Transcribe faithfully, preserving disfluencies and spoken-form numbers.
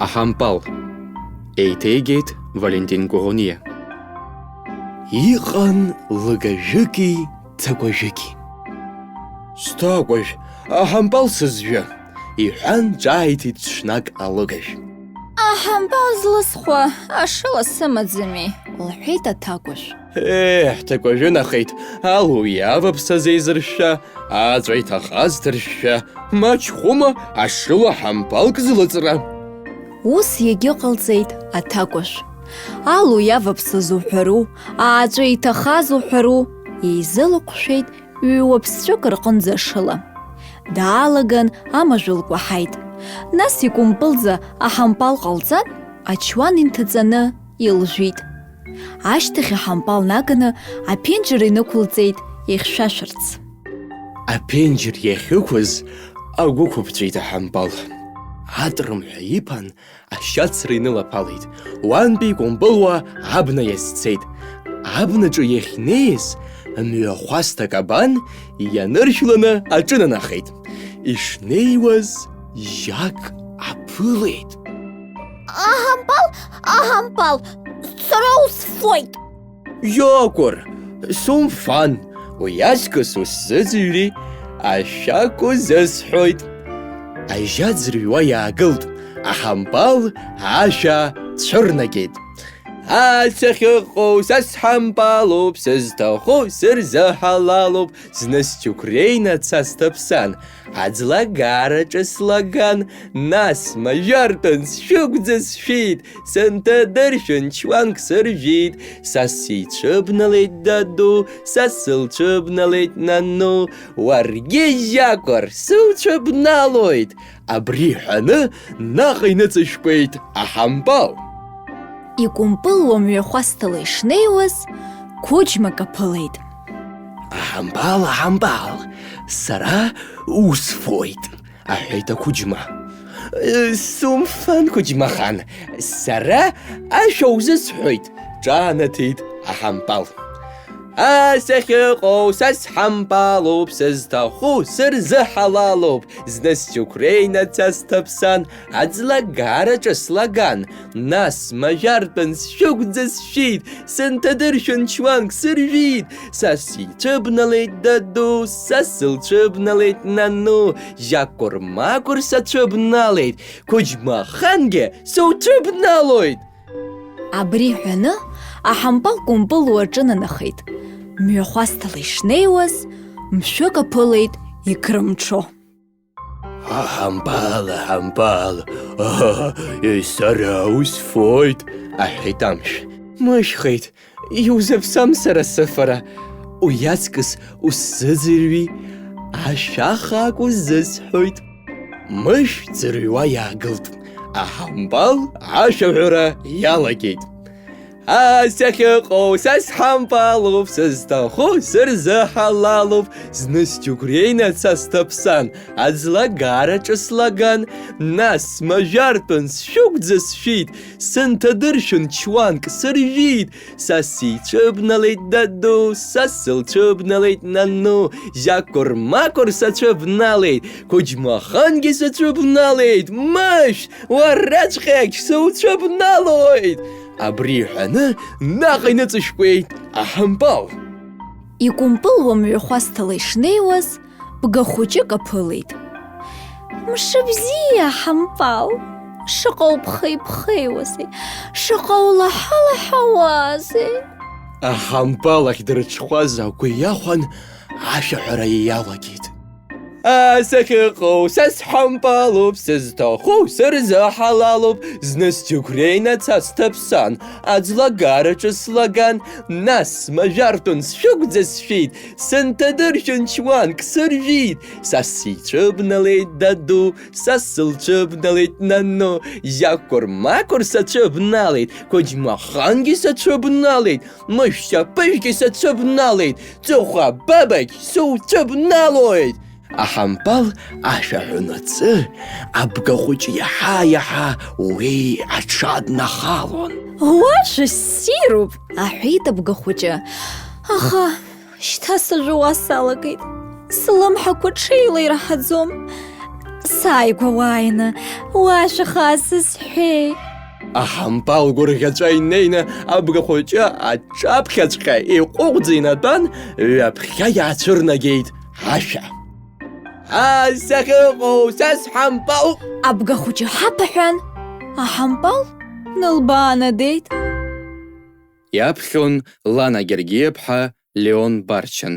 Аҳампал. Еиҭеигеит Валентин Кәыӷәниа. Иҟан лыгажәыки ҭакәажәыки. Сҭакәажә, аҳампал сызжәы, иҳәан, ҿааиҭит ҽнак алыгажә. Аҳампал злысхуа ашыла сымаӡами, лҳәеит аҭакәажә. Еҳ, ҭакәажәы нахеит, алу иаваԥсаз еизыршәшәа, аҵәа иҭахаз ҭыршәшәа, маҷхәыма ашыла ҳампалк злыҵра. Ус иагьыҟалҵеит аҭакәажә. Алу иаваԥсаз уҳәару, ааҵәа иҭахаз уҳәару, еизылыҟәшәеит ҩуаԥсҵәык рҟынӡа ашыла. Даалаган амажә лкәаҳаит. Нас икәымпылӡа аҳампал ҟалҵан, ачуан инҭаҵаны илжәит. Ашьҭахь аҳампал наганы аԥенџьыр инықәылҵеит ихьшәашәарц. Аԥенџьыр иахьықәыз агәы ықәыԥҵәеит аҳампал. Атрымҳәа иԥан ашьацра инылаԥалеит. Уантәи икәымпылуа абна иазцеит. Абнаҿы иахьнеиз, мҩахәасҭак абан ианыршәланы аҿынанахеит. Ишнеиуаз жьак аԥылеит. Аҳампал, аҳампал, сара усфоит! Иакәыр, сумфан, уи аҵкыс усзыӡырҩри, ашәак узысҳәоит. Ажьа ӡырҩуа иаагылт, аҳампал ашәа цәырнагеит. Ас ахьыҟоу са сҳампалуп, сызҭаху сырзыҳалалуп, зны сџьықәреины ацас ҭаԥсан, аӡлагараҿы слаган, нас мажәартәын сшәыгәӡа сшәит, сынҭадыршәын, чуанк сыржәит, са сицәыбналеит, даду, са сылцәыбналеит, нану, уаргьы, Жьакәыр, суцәыбналоит! Абри иҳәаны, наҟ иныҵышәкуеит аҳампал. Икәымпылуа мҩахәасҭала ишнеиуаз, қәыџьмак аԥылеит. Аҳампал, аҳампал, сара усфоит, аҳәеит ақәыџьма. Сумфан, қәыџьмахан, сара ашәа узысҳәоит, ҿаанаҭит аҳампал. Ас ахьыҟоу са сҳампалуп, сызҭаху сырзыҳалалуп, зны сџьықәреины ацас ҭаԥсан, аӡлагараҿы слаган, нас мажәартәын сшәыгәӡа сшәит, сынҭадыршәын, чуанк сыржәит, са сицәыбналеит, даду, са сылцәыбналеит, нану, Жьакәыр-макәыр сацәыбналеит, қәыџьмахангьы суцәыбналоит! Абри ҳәаны, аҳампал кәымпылуа аҿынанахеит. Мҩахәасҭала ишнеиуаз, мшәык аԥылеит икрымҽо. Аҳампал, аҳампал, сара усфоит, аҳәеит амшә. Мышәхеит, иузаԥсам сара сыфара, уи аҵкыс усзыӡырҩи, ашәа хаак узысҳәоит. Мышә ӡырҩуа иаагылт, аҳампал ашәаҳәара иалагеит. Ас ахьыҟоу са сҳампалуп, сызҭаху сырзыҳалалуп, зны сџьықәреины ацас ҭаԥсан, аӡлагараҿы слаган, нас мажәартәын сшәыгәӡа сшәит, сынҭадыршәын, чуанк сыржәит, са сицәыбналеит, даду, са сылцәыбналеит, нану, Жьакәыр-макәыр сацәыбналеит, қәыџьмахангьы сацәыбналеит, мышә, уараҵәҟьагь суцәыбналоит! Абри иҳәаны, наҟ иныҵышәкуеит аҳампал. Икәымпылуа мҩахәасҭала ишнеиуаз, бга хәыҷык аԥылеит. Мшыбзиа, ҳампал! Шаҟа уԥхеиԥхеиуазеи, шаҟа улаҳалаҳауазеи! Аҳампал ахь дырҽхәаз агәы иахәан, ашәаҳәара иалагеит. Ас ахьыҟоу са сҳампалуп, сызҭаху сырзыҳалалуп, зны сџьықәреины ацас ҭаԥсан, аӡлагараҿы слаган, нас мажәартәын сшәыгәӡа сшәит, сынҭадыршәын, чуанк сыржәит, са сицәыбналеит, даду, са сылцәыбналеит, нану, Жьакәыр-макәыр сацәыбналеит, қәыџьмахангьы сацәыбналеит, мышә-шьапыжәгьы сацәыбналеит, ҵыхәа бабагь суцәыбналоит! Аҳампал ашәа ҳәунаҵы, абгахәыҷ иаҳа-иаҳа уи аҽаднахалон. Уашәа ссируп, аҳәеит абгахәыҷы. Аха шьҭа сажәуа салагеит. Слымҳақәа ҽеила ираҳаӡом. Сааигәа уааины, уашәаха сысҳәеит. Аҳампал гәырӷьаҵәа инеины абгахәыҷы аҿаԥхьаҵәҟьа иҟәыӷәӡа инатәан, ҩаԥхьа иаацәырнагеит ашәа. Ҳа сахьыҟоу, са сҳампал! Абгахәыҷы ҳаԥаҳәан, аҳампал нылбаанадеит. Иаԥхьон Лана Гергиаԥҳа Леон Барчан.